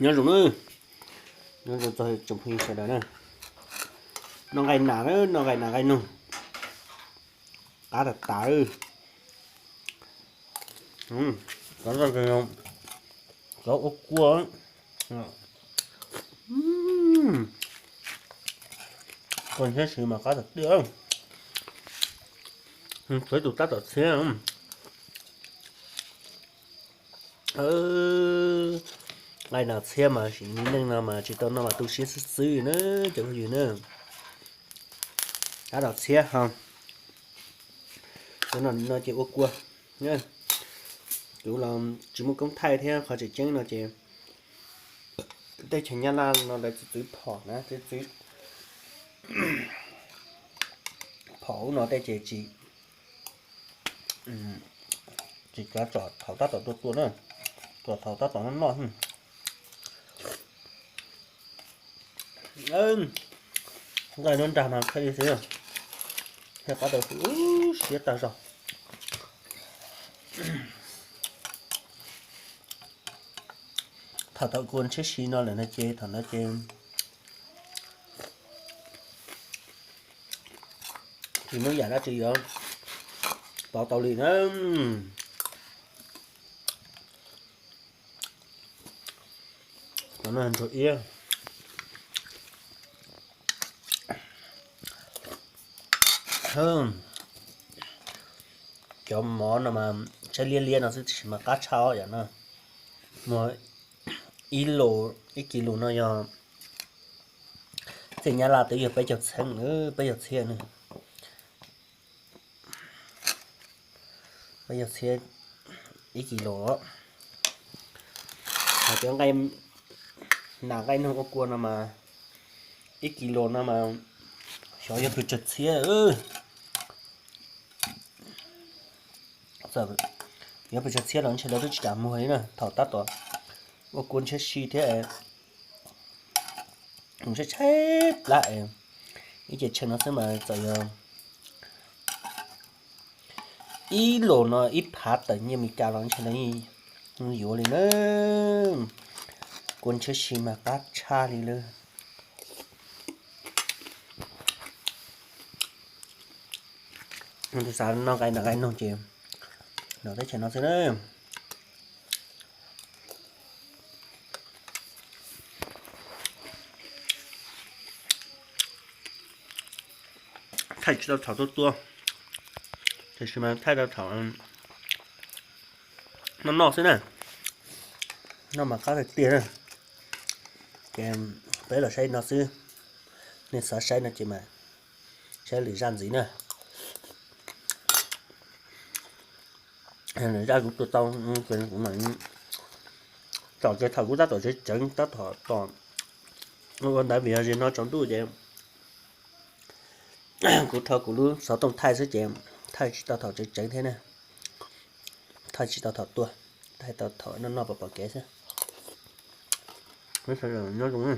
Nyob zoo na, nyob zoo txog tsoom phooj ywg sawv daws na. Noj nqaij nas, noj nqaij nas nqaij noog, qab tas tas. Cov ua kua, kua ntxhiab si mas qab tas tiag. Txhua tus tab tom txhiab. Nqaij nas txhiab mas sim neej no mas tsis tau noj mas tu siab xwb xwb na cov phooj ywg na. Tab tom txhiab ho. Cov no ces ua kua. Kuv los tsis muaj koob thaij thiab qhov tseem ceeb no ces teb chaws Nyab Laj no lawv txwv txwv phom na, txwv txwv phom ub no tej ces tsis, tsis kav tsom thaum tab tom tua tua na, tsom thaum tab tom noj noj. Nqaij nruab nrag mas khaij li xwb, thiaj qab tau siab tag zog. Thaum tau kua ntshiab si no lawm no ces thaum no ces tsis muaj yam dab tsi yuav pauv tau li na. Cov no ntsuag iab. Cov mov no mas tshaib liab liab no xwb tiam sis mas qab tshaj os yom no. Muag ib lus, ib kis lus no yog txij Nyab Laj twb yog peb caug txheeb, peb caug txhiab na. Peb caug txhiab ib kis lus. Hos cov nqaij nas nqaij noog ua kua no mas ib kis lus no mas xyov yog pes tsawg txhiab. Yog pes tsawg txhiab los ntshe lawv twb tsis kam muag li na, thaum tab tom ua kua ntshiab si thiab. Tshaib tshaib plab es ib ce tsheej no xwb mas txawm yog ib lus no ib phav tawm nyiaj Meskas los ntshe lawv yeej yuav li na. Kua ntshiab si mas qab tshaj li lawm. Tus xav noj nqaij nas nqaij noog ces los teb chaws no xwb na. Thaij tsis tau thaum tua tua, tiam sis mas thaij tau thaum noj noj xwb na. Noj mas qab tiag tiag na. Ces peb los saib no xwb, nej xav saib no ces mas saib lwm zaj ntxiv na. Lwm zaj kuv tua tau, kuv mam tsom ces thaum kuv tab tom tseev tseev tab tom ua ntawd vim yog zim no tsaus ntuj ces kuv rho kuv lub xov tooj thaij xwb ces thaij tsis tau thaum tseev tseev thiab na. Thaij tsis tau thaum tua, thaij tau thaum noj noj pom pom kev xwb. Nyob zoo.